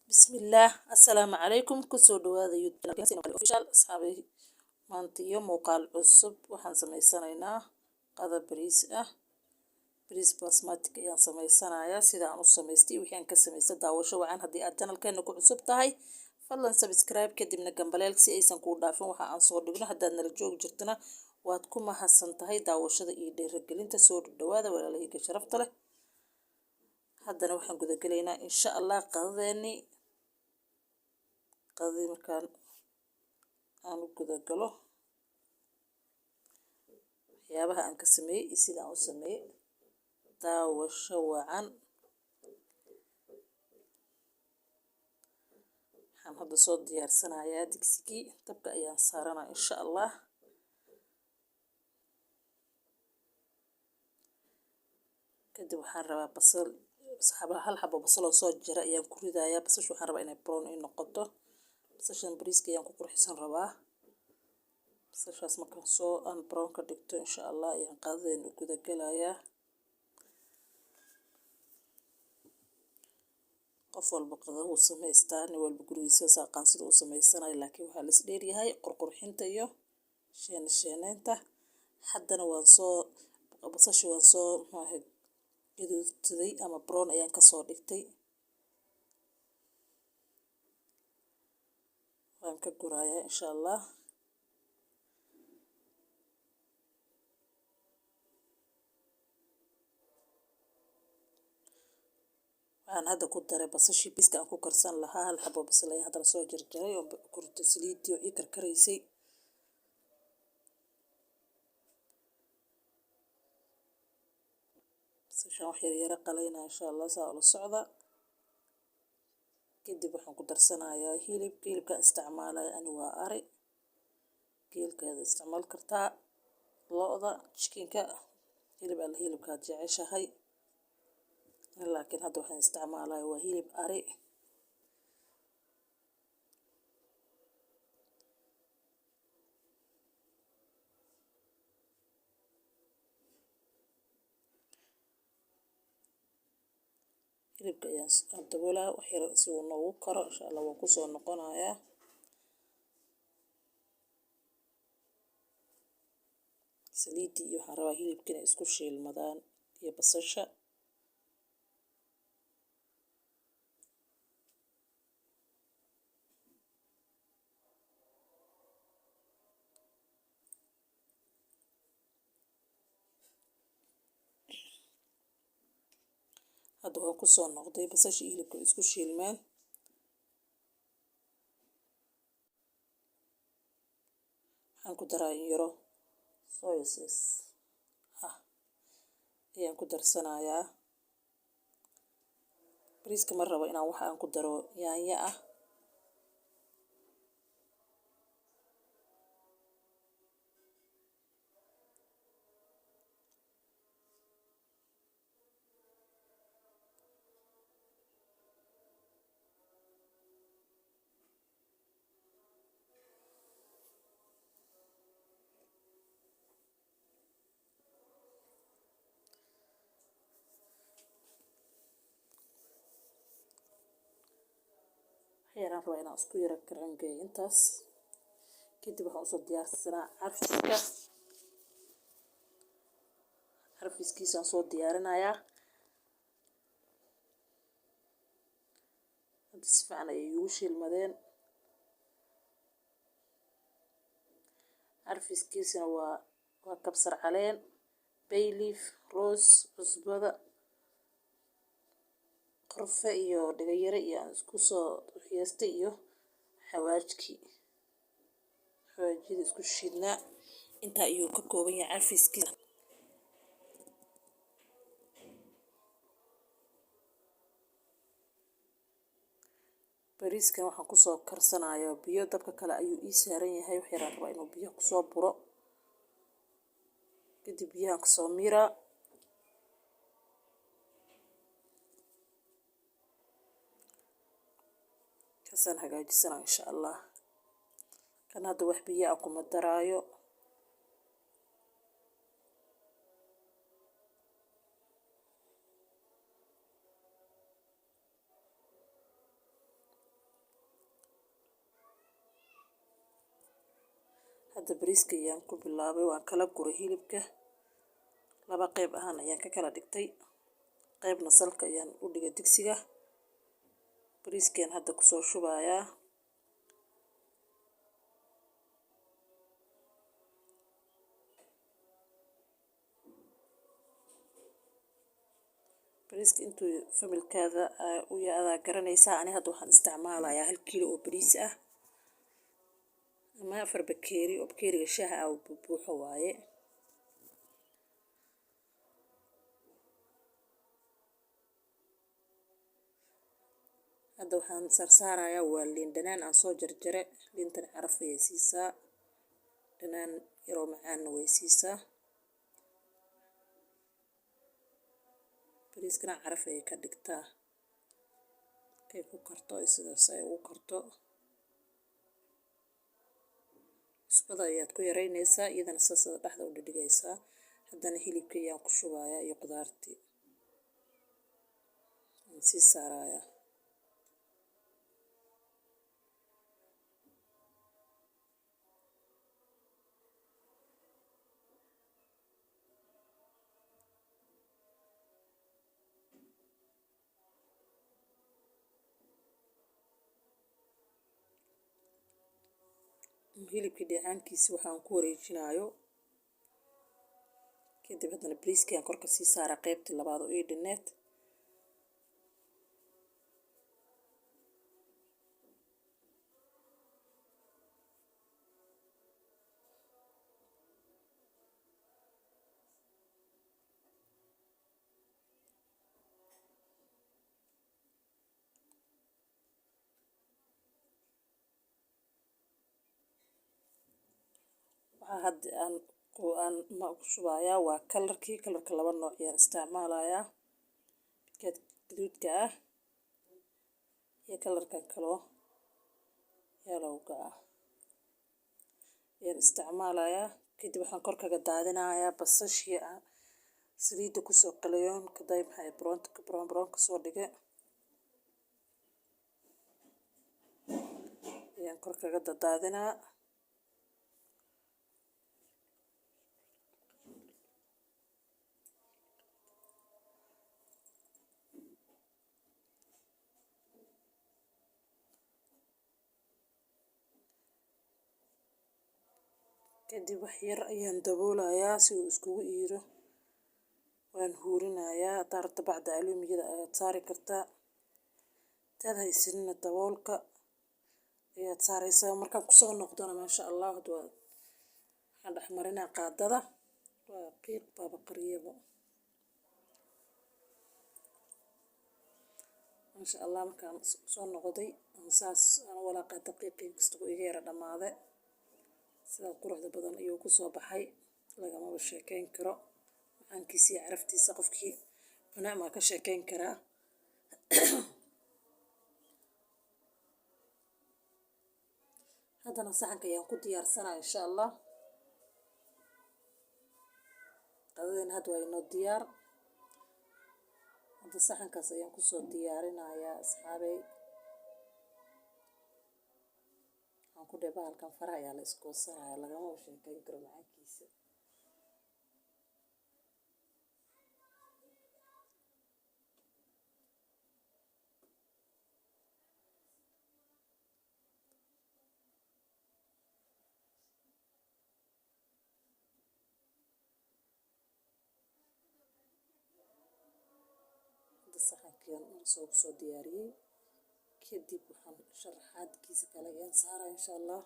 Bismillaah, assalaamu calaykum. Kusoo dhawaada YouTube official. Asxaabay, maanta iyo muuqaal cusub waxaan sameysanaynaa qada bariis ah. Bariis basmati ayaan sameysanayaa. Sida aan u samaystay, wixii aan ka samaystay, daawasho wacan. Haddii aad channelkeena ku cusub tahay, fadlan subscribe, kadibna gambaleelka si aysan kuu dhaafin waxa aan soo dhigno. Haddaad nala joogi jirtana, waad ku mahadsan tahay daawashada iyo dhiirigelinta. Soo dhawaada, walaalahayga sharafta leh. Haddana waxaan gudagelaynaa, insha Allah, qadadeennii. Qadadii markaan aan u gudagalo, waxyaabaha aan ka sameeyey iyo sida aan u sameeyey, daawasho wacan. Waxaan hadda soo diyaarsanayaa digsigii, dabka ayaan saaranaa, insha Allah. Kadib waxaan rabaa basal, hal xabo basal oo soo jara ayaan ku ridayaa. Basasha waxaan rabaa inay brown ay noqoto. Basashan bariiska ayaan ku qurxisan rabaa. Basashaas markaan soo aan brown ka dhigto, insha Allah, ayaan qadadeen u gudagelayaa. Qof walba qada wuu samaystaa, nin walba gurigiisa saaqaan sida uu samaysanayo, laakiin waxaa la is dheeryahay qurqurxinta iyo sheene sheeneynta. Haddana waan soo basasha waan soo, muxuu ahayd, gaduudsaday ama brown ayaan kasoo dhigtay, waan ka gurayaa, insha Allah. Waxaan hadda ku daray basashii bariiska aan ku karsan lahaa. Hal xabo basal ayaan haddana soo jarjaray oo ku ritay saliidii oo ii karkaraysay. Basashan wax yar yara qalaynaa, insha Allah, saa ula socda. Kadib waxaan ku darsanayaa hilibka. Hilibkaan isticmaalaya ani waa ari. Geelkaada isticmaal kartaa, lo'da, chickenka, hilib alla hilibkaad jeceshahay, laakiin hadda waxaan isticmaalaya waa hilib ari. Hilibka ayaan daboolaa wax yar si uu noogu karo, insha Allah. Waan kusoo noqonayaa. Saliidii iyo waxaan rabaa hilibka inay isku shiilmadaan iyo basasha. Hadda waan kusoo noqday, basasha iyo hilibka isku shiilmeen. Waxaan ku daraa in yaro soy sauce ah ayaan ku darsanayaa. Bariiska ma rabo inaan wax aan ku daro yaanyo ah. Yaraan rabaa inaan isku yara karangeeyo intaas. Kadib waxaan usoo diyaarsanaa carfiska. Carfiskiisaan soo diyaarinayaa. Hadda si fiican ayay iigu shiilmadeen. Carfiskiisana waa kabsar caleen, bay leaf, rose, cusbada, qorfe iyo dhagayare iyo aan isku soo xiyeestay iyo xawaajkii, xawaajyada isku shiidnaa. Intaa ayuu ka kooban yahay carfiskiisa. Bariiskan waxaan kusoo karsanayaa biyo. Dabka kale ayuu ii saaran yahay. Wax yaraan rabaa inuu biyo kusoo buro, kadib biyahan kasoo miiraa. Kasaan hagaajisana, insha Allah. Kan hadda wax biyo ah kuma daraayo. Hadda bariiska ayaan ku bilaabay, waan kala guray hilibka. Laba qayb ahaan ayaan ka kala dhigtay. Qaybna salka ayaan u dhigay digsiga. Bariiskeen hadda kusoo shubayaa. Bariiska intuu familkaada u adaa garanaysaa. Ani hadda waxaan isticmaalayaa 1 kiilo oo bariis ah ama 4 bakeeri oo bakeeriga shaaha ah oo buuxo waaye. Hadda waxaan saarsaarayaa waa liin dhanaan aan soo jarjare. Liintan caraf ayay siisaa, dhanaan yaroo macaanna way siisaa. Bariiskana caraf ayay ka dhigtaa. Kay ku karto sidaas ay ugu karto. Cusbada ayaad ku yaraynaysaa, iyadana saas dhexda u dhigaysaa. Haddana hilibka ayaan ku shubayaa iyo qudaartii. Waan sii saarayaa. Hilibkii dheecaankiisa waxaan ku wareejinayo. Kadib haddana bariiskii aan korka sii saaraa qaybtii labaad oo ii dhineed. Waxaa hadda aan ku shubayaa waa kalarkii. Kalarka laba nooc ayaan isticmaalayaa, midka gaduudka ah iyo kalarkan kaloo yellowga ah ayaan isticmaalayaa. Kadib waxaan kor kaga daadinayaa basashii saliidda kusoo qalayoon kaday maxay brown brown kasoo dhigay ayaan kor kaga daadinaa. Kadib wax yar ayaan daboolayaa si uu iskugu iiro. Waan huurinayaa. Haddaad rabto bacda alumiyada ayaad saari kartaa. Hadaad haysanina daboolka ayaad saaraysaa. Markaan kusoo noqdona maasha Allah, hadda waxaan dhex marinaa qaadada. Waa qiiq baaba qariyabo. Maasha Allah, markaan soo noqday saas aan walaaqa daqiiqii kasta uu iga yara dhamaaday. Sida quruxda badan ayuu ku soo baxay, lagamaba sheekeyn karo. Macaankiisa iyo caraftiisa qofkii cunaa ma ka sheekeyn karaa. Haddana saxanka ayaan ku diyaarsanaa insha Allah. Qadadeena hadda waa inoo diyaar. Hadda saxankaas ayaan ku soo diyaarinayaa asxaabey. Waxaan ku dhahay bahalkan faraha ayaa la iskoosanaya, lagamaba sheekeyn karo macaankiisa. Hadda saxankii aan soo diyaariyey. Kadib waxaan sharaxaadkiisa kale ayaan saaraa insha Allah.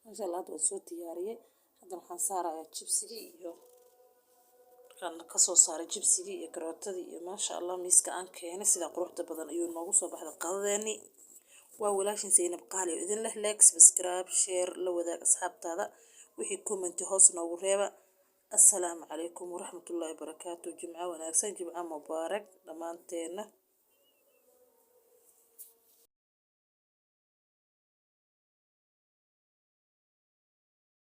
Masha Allah, hadda waan soo diyaariyey. Hadda waxaan saarayaa jibsigii iyo markaan ka soo saaray jibsigii iyo karootadii iyo maasha Allah miiska aan keenay. Sida quruxda badan ayuu noogu soo baxday qadadeeni. Waa walaashin Zaynab Qaali oo idin leh like, subscribe, share, la wadaag asxaabtaada. Wixii comment hoos noogu reeba. Assalaamu calaykum waraxmatullaahi wabarakaatuh. Jimco wanaagsan, jimco mubaarak dhammaanteena.